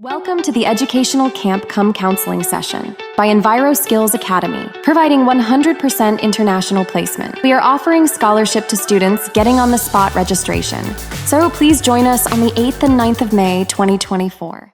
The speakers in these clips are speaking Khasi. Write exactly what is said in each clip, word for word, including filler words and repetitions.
Welcome to the educational camp cum counseling session by Enviro Skills Academy, providing one hundred percent international placement. We are offering scholarship to students getting on the spot registration. So please join us on the eighth and ninth of May twenty twenty-four.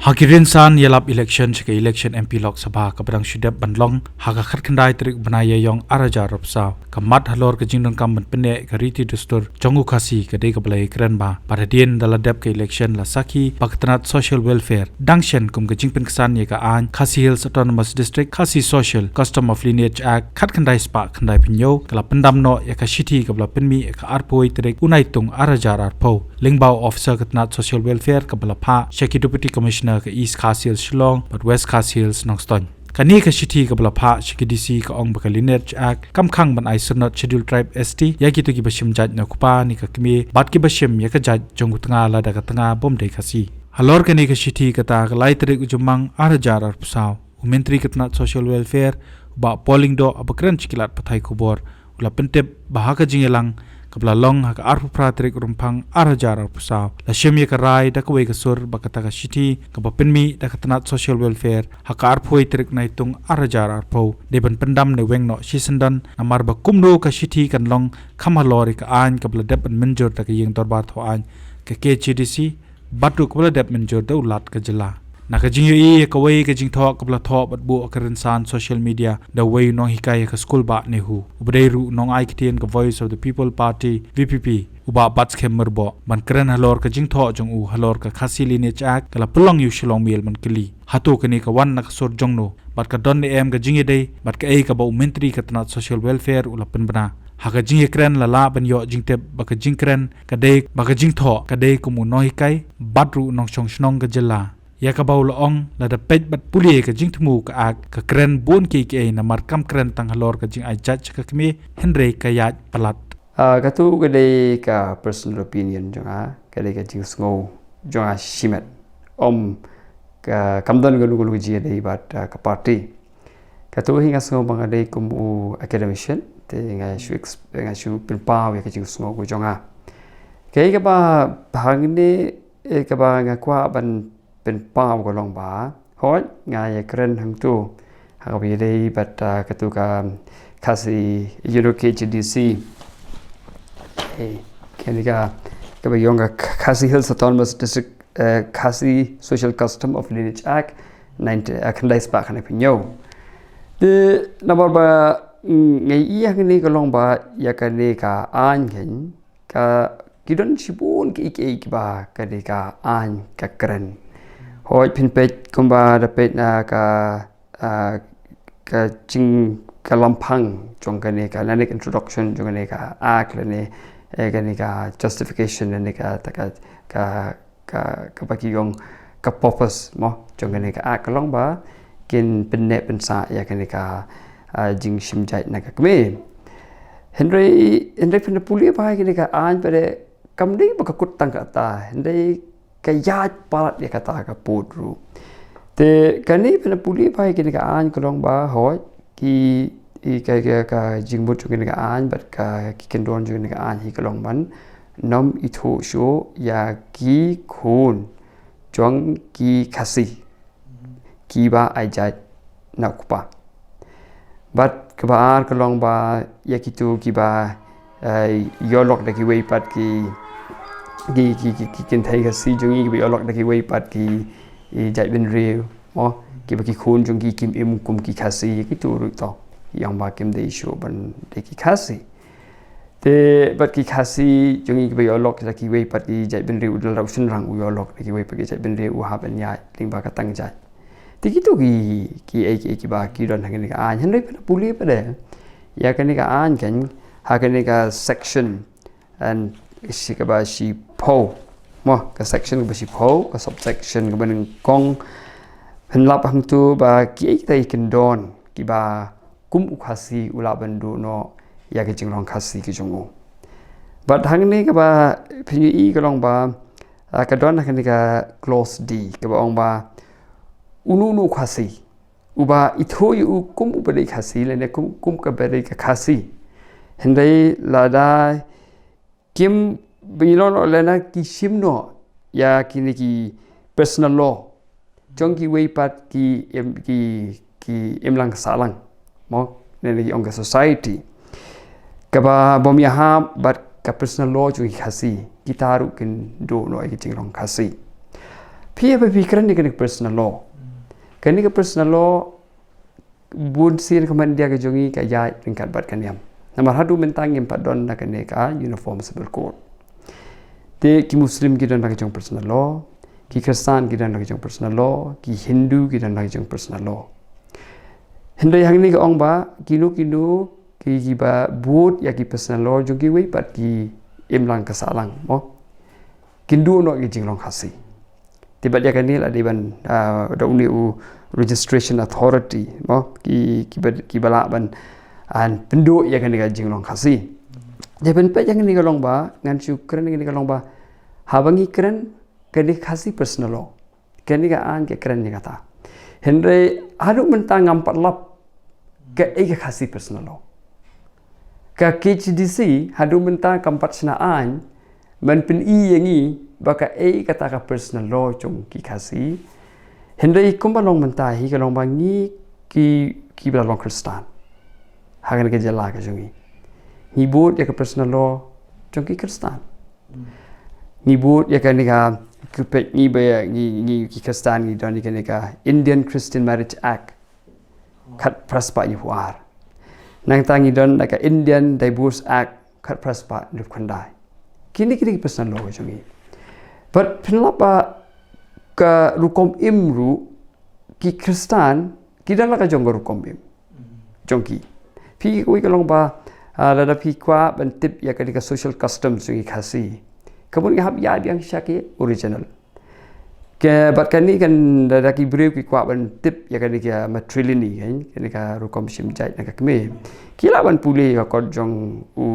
Ha ki rynsan ïalap election sha ka election M P Lok Sabha kaba dang shu dep ban long ha ka khatkhyndai tarik u bnai Ïaïong arhajar arphew saw, ka mat halor ka jingdonkam ban pynneh ka riti dustur jong u Khasi ka dei kaba la ïakren bha. Bad hadien da la dep ka election la sakhi ba ka tnat Social Welfare dang shen kum ka jingpynksan ïa ka aiñ Khasi Hills Autonomous District, Khasi Social Custom of Lineage Act khatkhyndai spah khyndaiphew hynñiew, ka la pyndam noh ïa ka shithi kaba la pynmih ïa ka arphew tarik u Naitung arhajar arphew. Lyngba u officer ka tnat Social Welfare kaba la phah sha ki Deputy Commissioner ka East Khasi Hills Shillong bad West Khasi Hills Nongstoiñ. Kane ka shithi kaba la phah sha ki D C ka ong ba ka Lineage Act kam khang ban ai syrnod Scheduled Tribe S T ïa kito kiba shim jait na u kpa ne ka kmie bad kiba shim ïa ka jait jong u tnga lada ka tnga bym dei Khasi. Halor kane ka shithi, kata ka lai tarik u Jymmang arhajar arphew saw, u Myntri ka tnat Social Welfare, u Bah Paul Lyngdoh, haba kren sha ki lad pathai khubor, u la pyntip ba ha ka jingïalang kaba la long ha ka arphew phra tarik u Rymphang arhajar arphew saw, la shim ïa ka rai da kawei ka sur ba kata ka shithi kaba pynmih da ka tnat Social Welfare ha ka arphew tarik Naitung arhajar arphew dei ban pyndam ne weng noh shisyndon, namar ba kumno ka shithi kan long kham halor ïa ka aiñ kaba la dep ban mynjur da ka ïing dorbar thawaiñ ka K H A D C bad ruh kaba la dep mynjur da u Lat ka jylla. Na ka jingïohi ïa kawei ka jingthoh kaba la thoh bad buh ha ka rynsan social media da uwei u nonghikai ha ka skul Bah NEHU, uba dei ruh u nongai ktien ka Voice of the People Party, V P P, u Bah Batskhem Myrboh, ban kren halor ka jingthoh jong u halor ka Khasi Lineage Act, ka la pynlong ïa u Shillong Mail ban kylli, hato kane ka wan na ka sur jongno, bad ka don ne em ka jingïadei bad kaei kaba u Myntri ka tnat Social Welfare u la pynbna. Ha ka jingïakren la lah ban ïoh jingtip ba ka jingkren ka dei, ba ka jingthoh ka dei kum u nonghikai bad ruh u nongshong shnong ka jylla, ïa kaba u la ong, lada peit bad pule ka jingthmu ka Act, ka kren bun kiei kiei, namar kam kren tang halor ka jingai jait sha ka kmie, hynrei ka ïaid palat. Ah, kato ka dei ka personal opinion jong nga, ka dei ka jingsngew jong nga shimet. Ym ka, kam don kano kano ka jingïadei bad, ah, ka party. Kato hi nga sngew ba nga dei kum u academician, te nga shu ex-, nga shu pynpaw ïa ka jingsngew ka jong nga. Kaei kaba hangne, eh, kaba nga kwah ban pynpaw ka long ba, hooid, nga ïakren hangto ha kaba ïadei bad, ah, kato ka Khasi, you know, K H A D C. Eh, kane ka, kaba ïong ka Khasi Hills Autonomous District, eh, Khasi Social Custom of Lineage Act, nineteen, eh, khyndai spah khyndaiphew hynñiew. Te namar ba, mm, nga ïohi hangne ka long ba ïa kane ka aiñ keiñ ka, ki don shibun kiei kiei kiba kane ka aiñ ka kren. Hooid, phin peit kumba da peit na ka, ah, ka jing, ka lamphang jong kane ka, lane ka introduction jong kane ka Act, lane, eh, kane ka justification, lane ka, ta ka, ka, ka, kaba ki ong ka purpose mo jong kane ka Act, ka long ba kin pynneh pynsah ïa kane ka, ah, jingshim jait na ka kmie. Hynrei, hynrei phin da pule bha ïa kane ka aiñ pat de, kam dei ba ka kut tang kata, hynrei ka ïaid palat ïa kata ka pud ruh. Te kane phin da pule bha ïa kane ka aiñ ka long ba, hooid, ki, i ka, ka, ka jingmut jong kane ka aiñ bad ka, ki kyndon jong kane ka aiñ hi ka long ban nym ithuh shuh ïa ki khun jong ki Khasi kiba ai jait na u kpa. Bad kaba ar ka long ba ïa kito kiba, eh, ïoh lok da kiwei pat ki, ki, ki, ki, ki kynthei Khasi jong ngi, kiba ïoh lok da kiwei pat ki, i jaitbynriew mo, kiba ki khun jong ki kim im kum ki Khasi, ïa kito ruh to ki ong ba kim dei shuh ban dei ki Khasi. Te bad ki Khasi jong ngi kiba ïoh lok da kiwei pat ki jaitbynriew, u dei u shynrang u ïoh lok da kiwei pat ki jaitbynriew, u hap ban ïaid lyngba ka tang jait. Te kito ki, kiei kiei kiba ki don ha kane ka aiñ. Hynrei phin da pule pat de ïa kane ka aiñ keiñ, ha kane ka section, and shi kaba shiphew mo, ka section kaba shiphew, ka subsection kaba nyngkong, phin lap hangto ba kiei kita ki kyndon kiba kum u Khasi u lah ban duh noh ïa ka jinglong Khasi ka jong u. Bad hangne kaba phin ïohi ka long ba, ah, ka don ha kane ka clause D kaba ong ba uno uno u Khasi uba ithuh ïa u kum uba dei Khasi lane kum, kum kaba dei ka Khasi, hynrei lada kim, ba ngi long noh lehna ki shim noh ïa kine ki personal law jong kiwei pat ki im, ki, ki imlang sahlang, mo, ne ki ong ka society, kaba bym ïahap bad ka personal law jong ki Khasi. Kita ruh kin duh noh ïa ki jinglong Khasi. Phi haba phi kren ïa kane ka personal law, kane ka personal law bun sien ka man India ka jong ngi ka ïaid ryngkat bad ka niam. Namar haduh mynta ngim pat don na kane ka Uniform Civil Code. Te ki Muslim ki don la ka jong personal law, ki Khristan ki don la ka jong personal law, ki Hindu ki don la ka jong personal law. Hynrei hangne ka ong ba kino kino ki, kiba bud ïa ki personal law jong kiwei pat ki imlang ka sahlang, mo, kin duh noh ki jinglong Khasi. Te bad ïa kane la dei ban, ah, da une u registration authority, mo, ki, kiba, kiba lah ban, ah, pynduh ïa kane ka jinglong Khasi. Te pynpeit ïa kane ka long ba ngan shu kren ïa kane ka long ba haba ngi kren kane ka Khasi personal law, kane ka aiñ ka kren ïa kata. Hynrei haduh mynta ngam pat lap kaei ka Khasi personal law. Ka K H A D C haduh mynta kam pat shna aiñ ban pyni ïa ngi ba kaei kata ka personal law jong ki Khasi. Hynrei kumba long mynta hi ka long ba ngi ki, kiba la long Khristan ha kane ka jylla ka jong ngi, ngi bud ïa ka personal law jong ki Khristan. Ngi bud ïa kane ka, ki peit ngi ba ïa ngi, ngi ki Khristan ngi don ïa kane ka Indian Christian Marriage Act khatphra spah hynñiewphew ar. Nangta ngi don la ka Indian Divorce Act khatphra spah hynñiewphew khyndai. Kine, kine ki personal law ka jong ngi. Bad phin lap ba ka rukom im ruh, ki Khristan ki don la ka jong ka rukom im jong ki. Phi, kawei ka long ba, ah, lada phi kwah ban tip ïa kane ka social customs jong ki Khasi, ka mut ngi hap ïa biang sha ki original. Ka, bad kane kan, lada ki briew ki kwah ban tip ïa kane ka matrilineal, kan, kane ka rukom shim jait na ka kmie, ki lah ban pule ïa ka kot jong u,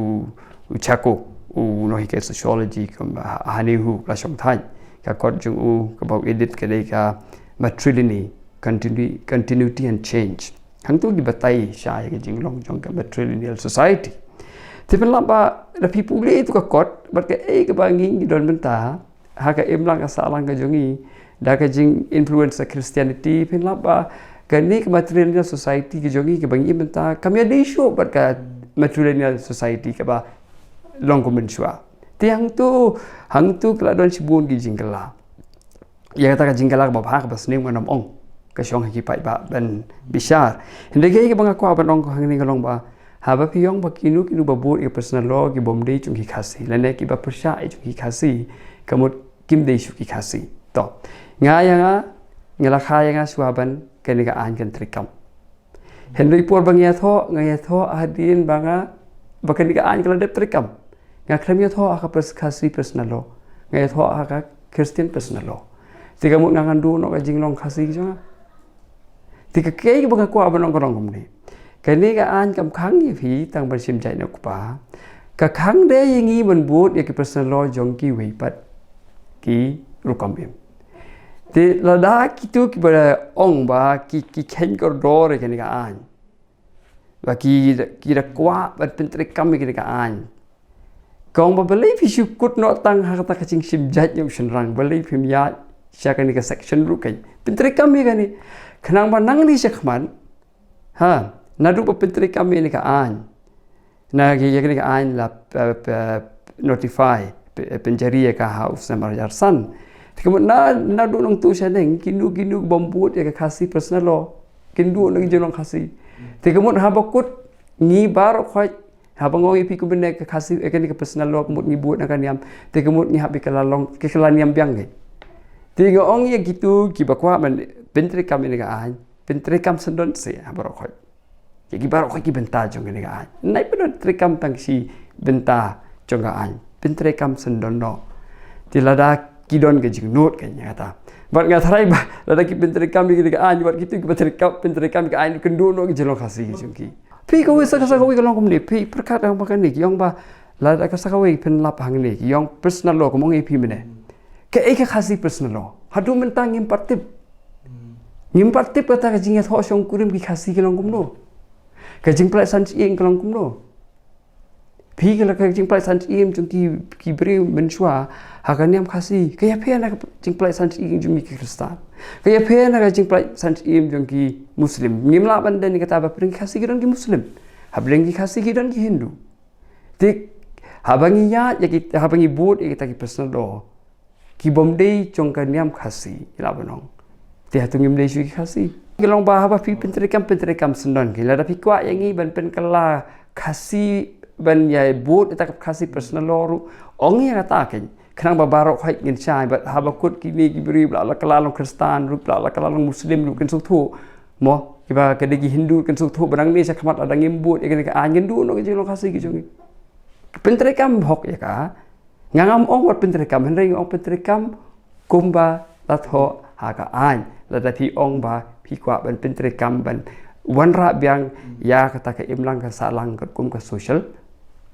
u Chako, u nonghikai sociology kum ha, ha NEHU la shong thait. Ka kot jong u kaba u edit ka dei ka Matrilineal, Continu-, Continuity and Change. Hangto ki batai shai ïa ka jinglong jong ka matrilineal society. Te phin lap ba lada phi pule ïa tu ka kot bad kaei kaba ngi, ngi don mynta ha ka imlang ka sahlang ka jong ngi, da ka jing influence Christianity, phin lap ba kane ka matrilineal society ka jong ngi kaba ngi im mynta kam ïadei shuh bad ka matrilineal society kaba long kum mynshuwa. Te hangto, hangto ka la don shibun ki jingkylla. Ïa kata ka jingkylla kaba bha kaba sniew ngan ym ong, ka shong ha ki paidbah ban bishar. Hynrei kaei kaba nga kwah ban ong hangne ka long ba haba phi ong ba kino kino ba bud ïa ka personal law ki bym dei jong ki Khasi lane kiba pyrshah ïa jong ki Khasi, ka mut kim dei shuh ki Khasi. To, nga ïa nga, nga la kha ïa nga shuwa ban kane ka aiñ kan treikam. Hynrei por ba nga ïathoh, nga ïathoh hadien ba nga, ba kane ka aiñ ka la dep treikam. Nga khlem ïathoh ha ka pers-, Khasi personal law, nga ïathoh ha ka Christian personal law. Te ka mut nga ngan duh noh ka jinglong Khasi ka jong nga. Te ka, kaei kaba nga kwah ban ong ka long kumne. Kane ka aiñ kam khang ïa phi tang ban shim jait na u kpa. Ka khang de ïa ngi ban bud ïa ki personal law jong kiwei pat ki rukom im. Te lada kito kiba ong ba ki, ki kheiñ kordor ïa kane ka aiñ, ba ki, ki da kwah ban pyntreikam ïa kane ka aiñ, ka ong ba balei phi shu kut noh tang ha kata ka jingshim jait ïa u shynrang, balei phim ïaid sha kane ka section ruh, kan pyntreikam ïa kane. Khnang ba nangne shakhmat, ha, naduh ba pyntreikam ïa kane ka aiñ, na ki, ïa kane ka aiñ la, eh, eh, notify, py-, eh, pynjari ïa ka ha u snem ar hajar san. Te ka mut na, naduh nangtu shaneng kino kino bym bud ïa ka Khasi personal law kin duh noh ki jinglong Khasi. Te ka mut haba kut ngi baroh khoit, haba nga ong ïa phi kumne ka Khasi, eh, kane ka personal law ka mut ngi bud na ka niam, te ka mut ngi hap ïa ka la long, ka la niam biang, kan. Te nga ong ïa kito kiba kwah ban pyntreikam ïa kane ka aiñ, pyntreikam syndon seh ha baroh khoit. Ïa ki baroh khoit ki bynta jong kane ka aiñ. Nai pyndonkam treikam tang shi bynta jong ka aiñ, pyntreikam syndon noh. Te lada ki don ka jingnud, kan, ïa kata. Bad nga tharai ba lada ki pyntreikam ïa kane ka aiñ, bad kito kiba treikam, pyntreikam ïa ka aiñ, kynduh noh ki jinglong Khasi ki jong ki. Phi, kawei sa, sa kawei ka long kumne, phi pyrkhat ïa kane, ki ong ba lada ka sa kawei pynlap hangne, ki ong personal law, kumne ong ïa phi mynne. Kaei ka Khasi personal law? Haduh mynta ngim pat tip. Ngim pat tip kata ka jingïathoh shongkurim ki Khasi ka long kumno. Ka jingpynlait san shyieng ka long kumno. Phi ka la ka jingpyllait san shyieng jong ki, ki briew mynshuwa ha ka niam Khasi ka ïapher na ka jingpyllait san shyieng jong ki Khristan. Ka ïapher na ka jingpyllait san shyieng jong ki Muslim. Ngim lah ban don ïa kata ba pyrshah ki Khasi ki don ki Muslim. Hapdeng ki Khasi ki don ki Hindu. Te haba ngi ïa, ïa ki, haba ngi bud ïa kita ki personal law, ki bym dei jong ka niam Khasi, ki la ban ong. Te hato ngim dei shuh ki Khasi? Ki long ba haba phi pyntreikam, pyntreikam syndon ki. Lada phi kwah ïa ngi ban pynkylla Khasi ban ïa bud ïa ka Khasi personal law ruh, ong ïa kata kein. Khnang ba baroh khoit ngin shai, bad haba kut kine ki briew ba la kylla long Khristan ruh, ba la kylla long Muslim ruh, kin sngewthuh. Mo, kiba ka dei ki Hindu kin sngewthuh ba nangne sha khmat lada ngim bud ïa kane ka aiñ, ngin duh noh ki jinglong Khasi ki jong ngi. Pyntreikam hok ïa ka. Nga ngam ong wat pyntreikam, hynrei nga ong pyntreikam kumba la thoh ha ka aiñ. Lada phi ong ba phi kwah ban pyntreikam ban wanrah biang ïa kata ka imlang ka sahlang katkum ka social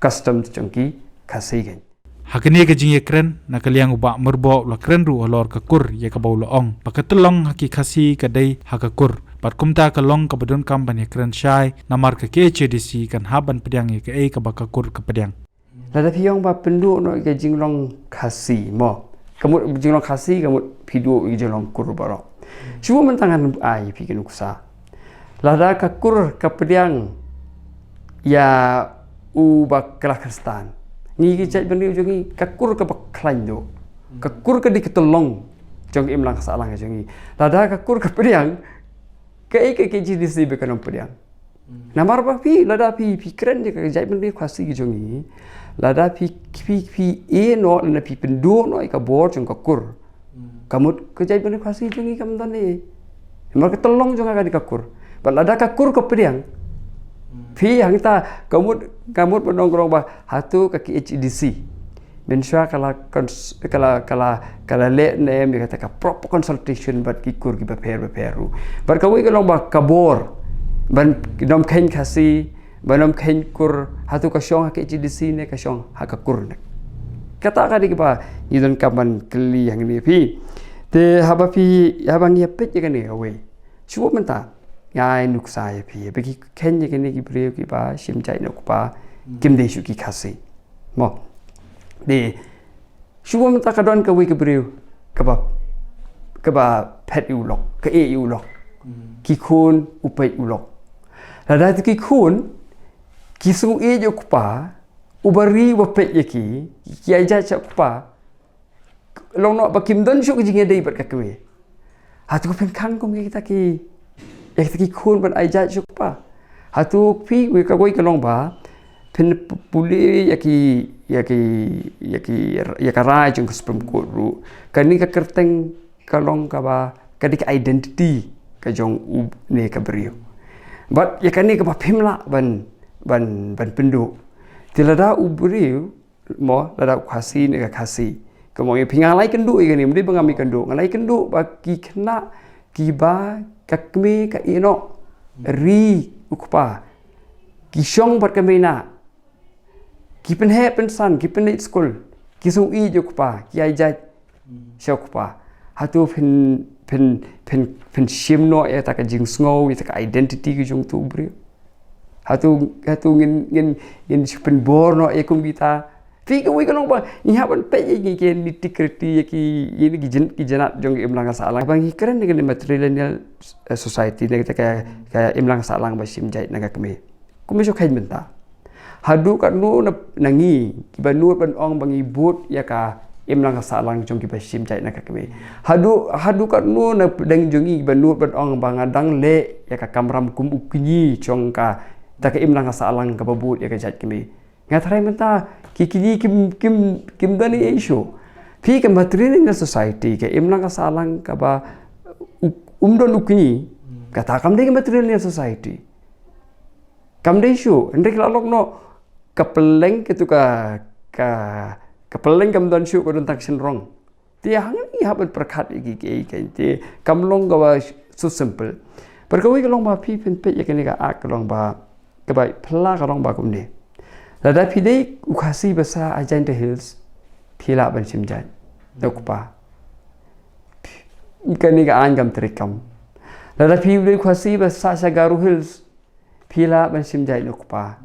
customs jong ki Khasi kein. Ha kane ka jingïakren, na ka liang u Bah Myrboh u la kren ruh halor ka kur, ïa kaba u la ong ba ka tyllong ha ki Khasi ka dei ha ka kur. Bad kumta ka long kaba donkam ban ïakren shai, namar ka K H A D C kan hap ban pdiang ïa kaei kaba ka kur ka pdiang. Lada phi ong ba pynduh noh ïa ka jinglong Khasi, mo. Ka mut jinglong Khasi, ka mut phi duh ïa ka jinglong kur baroh. Shu mynta ngan ai phi ka nuksa. Lada ka kur ka pdiang ïa u ba kylla Khristan, ngi ki jaitbynriew jong ngi, ka kur kaba khlaiñ duh. Ka kur ka dei ka tyllong jong ka imlang ka sahlang jong ngi. Lada ka kur ka pdiang, kaei ka K H A D C ba kan ym pdiang? Namar ba phi, lada phi, phi kren ïa ka jaitbynriew Khasi ki jong ngi, lada phi, phi, phi ïeh noh, lada phi pynduh noh ïa ka bor jong ka kur, ka mut ka jaitbynriew Khasi jong ngi kam don ei. Namar ka tyllong jong nga ka dei ka kur. Bad lada ka kur ka pdiang, phi hangta ka mut, ka mut ban ong ka long ba hato ka K H A D C mynshuwa ka la cons-, ka la, ka la, ka la leh ne em ïa kata ka proper consultation bad ki kur kiba pher bapher ruh. Bad kawei ka long ba ka bor ban ym kheiñ Khasi, ban ym kheiñ kur, hato ka shong ha K H A D C ne ka shong ha ka kur ne? Kata ka dei kaba ngi donkam ban kylli hangne phi. Te haba phi, haba ngi ïa peit ïa kane kawei, shu mynta nga ai nuksa ïa phi ba ki kheiñ ïa kine ki briew kiba shim jait na u kpa kim dei shuh ki Khasi. Mo. Te shu mynta ka don kawei ka briew kaba, kaba phet ïa u lok, ka ïeh ïa u lok. Ki khun u peit u lok. Lada tu ki khun ki sngew ïeit ïa u kpa, uba ri uba peit ïa ki, ki ai jait sha u kpa, long noh ba kim don shuh ka jingïadei bad ka kmie. Hato phin khang kum kita ki, ïa kita ki khun ban ai jait sha u kpa? Hato phi, wei ka, wei ka long ba phin pule ïa ki, ïa ki, ïa ki, ïa ka rai jong ka Supreme Court ruh. Kane ka kyrteng ka long kaba ka dei ka identity ka jong u ne ka briew. Bad ïa kane kaba phim lah ban, ban, ban pynduh. Te lada u briew, mo, lada u Khasi ne ka Khasi, ka mo, ïa phi, nga la ïakynduh ïa kane, ym dei ba ngam ïakynduh, nga la ïakynduh ba ki khynnah kiba ka kmie ka ïeh noh, ri u kpa, ki shong bad ka mei na, ki pynheh pynsan, ki pynleit skul, ki sngew ïeit ïa u kpa, ki ai jait sha u kpa. Hato phin, phin, phin, phin shim noh ïa kata ka jingsngew, ïa kata ka identity ka jong utu u briew? Hato, hato ngin, ngin, ngin shu pynbor noh ïa kum kita? Phi, kawei ka long ba ngi hap ban peit ïa ki, ki nitty gritty, ïa ki, ïa ki jin-, ki jinat jong ka imlang ka sahlang. Ba ngi kren ïa ka matrilineal, eh, society, ne kata ka, ka imlang ka sahlang ba shim jait na ka kmie. Kumno shu kheiñ mynta? Haduh katno na, na ngi kiba nud ban ong ba ngi bud ïa ka imlang ka sahlang jong kiba shim jait na ka kmie? Haduh, haduh katno na pdeng jong ngi kiba nud ban ong ba nga dang leh ïa ka kamram kum u kñi jong kata ka imlang ka sahlang kaba bud ïa ka jait kmie? Nga tharai mynta ki kñi kim, kim, kim don ei ei shuh. Phi, ka matrilineal society, ka imlang ka sahlang kaba u-, um don u kñi, kata kam dei ka matrilineal society. Kam dei shuh, hynrei ka la long noh ka pylleng, katu ka, ka, ka pylleng kam don shuh, ka don tang shynrong. Te hangne ngi hap ban pyrkhat ïa ki, ki, ki, te kam long kaba so simple. Bad kawei ka long ba phi, phin peit ïa kane ka act ka long ba, kaba phylla ka long ba kumne. Lada phi dei u Khasi ba sah ha Jaintia Hills, phi lah ban shim jait na u kpa. Kane ka aiñ kam treikam. Lada phi dei u Khasi ba sah sha Garo Hills, phi lah ban shim jait na u kpa.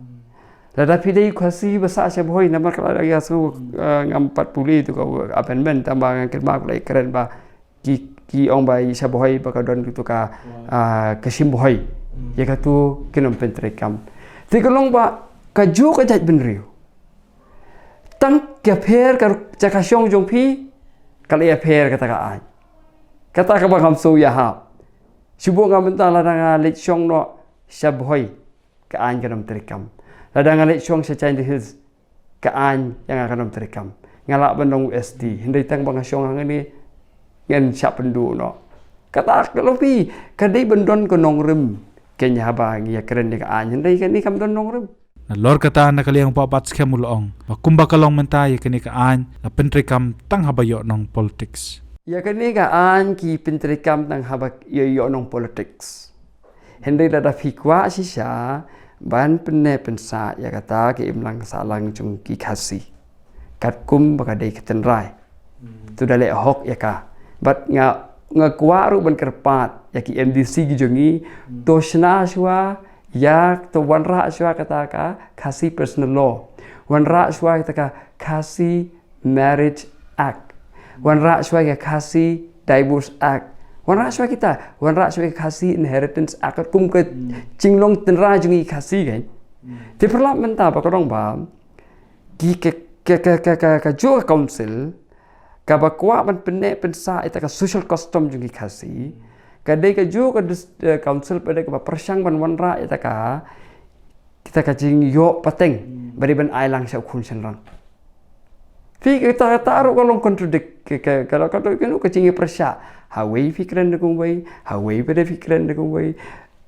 Lada phi dei Khasi ba sah sha Bhoi, namar ka la ïa sngew, eh, ngam pat pule ïa tu ka amendment, tangba ngan kynmaw ka la ïa kren ba ki, ki ong ba i sha Bhoi ba ka don kito ka, ah, ka shim Bhoi. Ïa katu kin ym pyntreikam. Te ka long ba kajuh ka jaitbynriew, tang ka pher ka jaka shong jong phi, ka la ïa pher kata ka aiñ. Kata kaba ngam sngew ïahap. Shu buh nga mynta lada nga leit shong noh sha Bhoi, ka aiñ kan ym treikam. Lada nga leit shong sha Jaintia Hills, ka aiñ ïa nga kan ym treikam. Nga lah ban long u S T, hynrei tang ba nga shong hangne, ngan shah pynduh noh. Kata ka long phi, ka dei ban don ka nongrim. Kane haba ngi ïa kren ïa ka aiñ, hynrei kane kam don nongrim. Nalor kata, na ka liang u Bah Batskhem u la ong ba kumba ka long mynta, ïa kane ka aiñ la pyntreikam tang haba ïoh nong politics. Ïa kane ka aiñ ki pyntreikam tang haba ïoh, ïoh nong politics. Hynrei lada phi kwah shisha ban pynneh pynsah ïa kata ka imlang sahlang jong ki Khasi, katkum ba ka dei ka tynrai, to da leh hok ïa ka. Bad nga, nga kwah ruh ban kyrpad ïa ki M D C ki jong ngi, to shna shuwa ïa, to wanrah shuwa kata ka Khasi Personal Law, wanrah shuwa kata ka Khasi Marriage Act, wanrah shuwa ka Khasi Divorce Act, wanrah shuwa kita, wanrah shuwa ka Khasi Inheritance Act, kum ka jinglong tynrai jong ngi Khasi kan. Te pyrlap mynta ba ka long ba ki ka, ka, ka, ka, ka, kajuh ka council kaba kwah ban pynneh pynsah ïa ka social custom jong ki Khasi, ka dei kajuh ka dis-, eh, council ba dei kaba pyrshang ban wanrah ïa ka, kita ka jingïoh pateng ba dei ban ai lang sha u khun shynrang. Phi, kata, kata ruh ka long contradict, ka, ka, ka, ka, ka, ka jingïapyrshah. Hawei phi kren da kumwei, hawei pat phi kren da kumwei.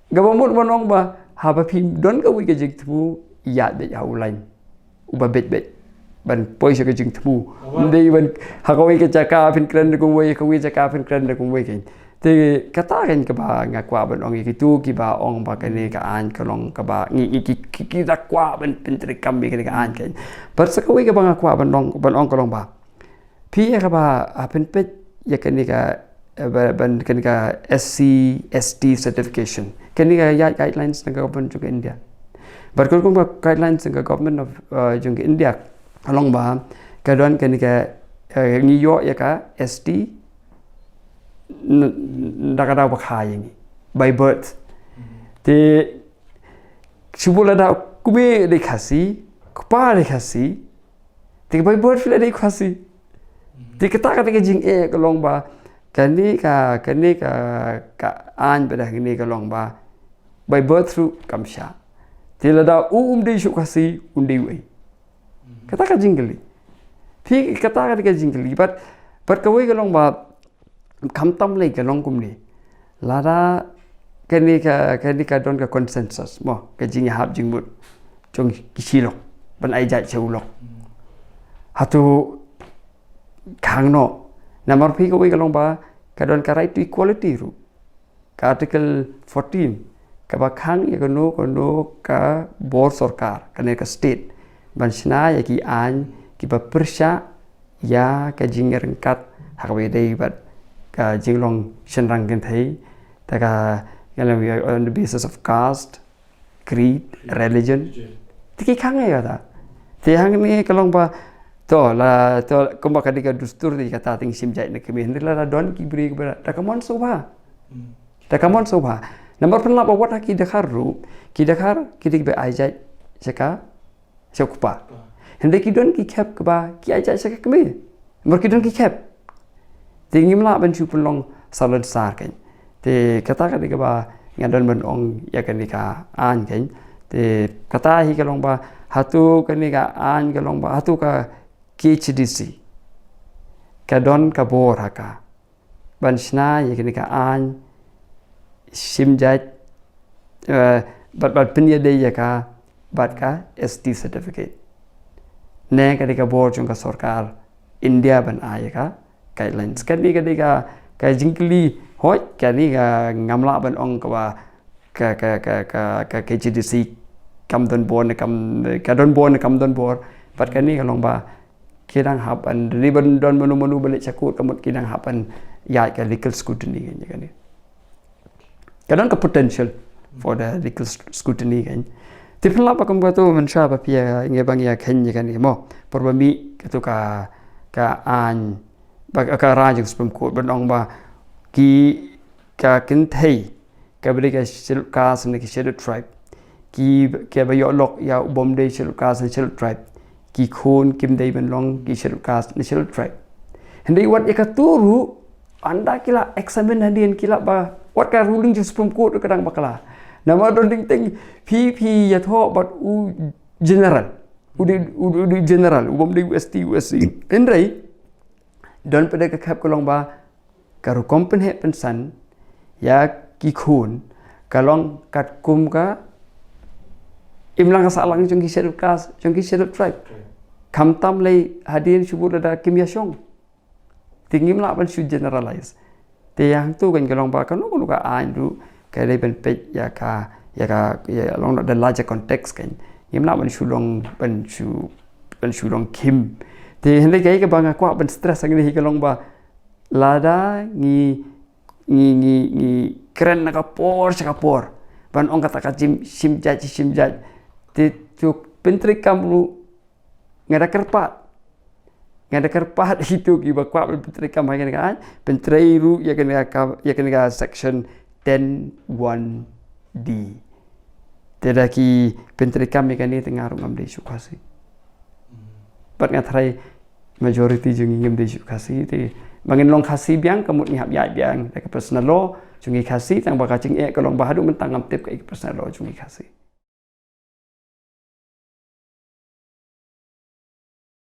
Kaba mut ban ong ba haba phi don kawei ka jingthmu, ïaid beit ha u lain uba beit beit ban poi sha ka jingthmu. Ym dei ban ha kawei ka jaka phin kren da kumwei, kawei jaka phin kren da kumwei kan. Te kata kan kaba nga kwah ban ong ïa kito kiba ong ba kane ka aiñ ka long kaba ngi, ngi ki, ki, ki da kwah ban pyntreikam ïa kane ka aiñ kan. Bad sa kawei kaba nga kwah ban ong, ban ong ka long ba phi ïa kaba, ah, pynpeit ïa kane ka, eh, ba, ban kane ka S C, S T certification. Kane ka ïa guidelines na ka government jong ka India. Bad ka kum ka guidelines na ka government of, eh, jong ka India, ka long ba ka don kane ka, eh, ngi ïoh ïa ka S T n-, n-, da ka daw ba kha ïa ngi by birth. Te shu buh lada u kmie dei Khasi, u kpa dei Khasi, te by birth phi la dei Khasi. Te kata, kata ka jingeh ka long ba kane ka, kane ka, ka aiñ ba da kane ka long ba by birth ruh kam shah. Te lada u um dei shuh Khasi, un dei uei? Kata ka jingkylli. Phi, kata ka, ka jingkylli. Bad, bad kawei ka long ba khamtam lei ka long kumne. Lada kane ka, kane ka don ka consensus mo, ka jingïahap jingmut jong ki shilok ban ai jait sha u lok, hato khang noh? Namar phi, kawei ka long ba ka don ka right to equality ruh. Ka Article fourteen, kaba khang ïa kano kano ka bor sorkar, kane ka state, ban shna ïa ki aiñ kiba pyrshah ïa ka jingïaryngkat ha kaba ïadei bad ka jinglong shynrang kynthei, te ka, ka, on the basis of caste, creed, religion. Religion. Te ki khang ïa kata. Te hangne ka long ba, to la, to kumba ka dei ka dustur, te kata te ngi shim jait na kmie. Hynrei lada don ki briew kiba, da ka mon sngewbha. Hmm. Da ka mon sngewbha. Namar pynlap ba wat ha ki Dkhar ruh, ki Dkhar ki dei kiba ai jait sha ka, sha u kpa. Kpa. Hynrei ki don ki khep kiba ki ai jait sha ka kmie. Namar ki don ki khep. Te ngim lah ban shu pynlong salonsar kan. Te kata ka dei kaba nga don ban ong ïa kane ka aiñ kan. Te kata hi ka long ba hato kane ka aiñ ka long ba hato ka K H A D C ka don ka bor ha ka ban shna ïa kane ka aiñ shim jait, eh, bad, bad pynïadei ïa ka bad ka S T certificate. Ne ka dei ka bor jong ka sorkar India ban ai ïa ka guidelines. Kane ka dei ka, ka jingkylli, hooid, kane ka ngam lah ban ong kaba ka, ka, ka, ka, ka K H A D C kam don bor ne kam, ka don bor ne kam don bor. Bad kane ka long ba ki dang hap ban, dei ban don mano mano ba leit sha court, ka mut ki dang hap ban ïaid ka legal scrutiny kan ïa kane. Ka don ka potential for the legal sc-, scrutiny kan. Te pynlap ba kum katu mynshwa ba phi ïa ngi bang ïa khein ïa kane mo. Por ba mih katu ka, ka aiñ, ba ka rai jong Supreme Court ban ong ba ki, ka kynthei kaba dei ka Scheduled Caste ne ki Scheduled Tribe, ki, kiba ïoh lok ïa u bym dei Scheduled Caste ne Scheduled Tribe, ki khun kim dei ban long ki Scheduled Caste ne Scheduled Tribe. Hynrei wat ïa katu ruh, ynda ki la examine hadien ki la ba, wat ka ruling jong Supreme Court ka dang bakla. Namar don ding teng phi, phi ïathoh bad u general. U dei, u, u dei general, u bym dei u S T, u S C. Hynrei don pat de ka khep ka long ba ka rukom pynheh pynsan ïa ki khun ka long katkum ka imlang ka sahlang jong ki Scheduled Caste, jong ki Scheduled Tribe. Khamtam lei hadien shu bud lada kim ïashong. Te ngim lah ban shu generalize. Te ïa hangtu kan ka long ba kano kano ka aiñ ruh ka dei ban peit ïa ka, ïa ka, ïa long the larger context kan. Ngim lah ban shu long, ban shu, ban shu long khim. Te hynrei kaei kaba nga kwah ban stress hangne hi ka long ba lada ngi, ngi, ngi, ngi kren na ka por sha ka por ban ong kata ka jingshim jait, shim jait. Te to pyntreikam ruh nga da kyrpad. Nga da kyrpad ïa kito kiba kwah ban pyntreikam ha kane ka aiñ, pyntrei ruh ïa kane ka, ïa kane ka section ten one D. Te da ki pyntreikam ïa kane te nga ruh ngam dei shuh Khasi. Bad nga tharai majority jong ngi ngim dei shuh Khasi, te ba ngin long Khasi biang ka mut ngi hap ïaid biang da ka personal law jong ngi Khasi, tang ba ka jingeh ka long ba haduh mynta ngam tip kaei ka personal law jong ngi Khasi.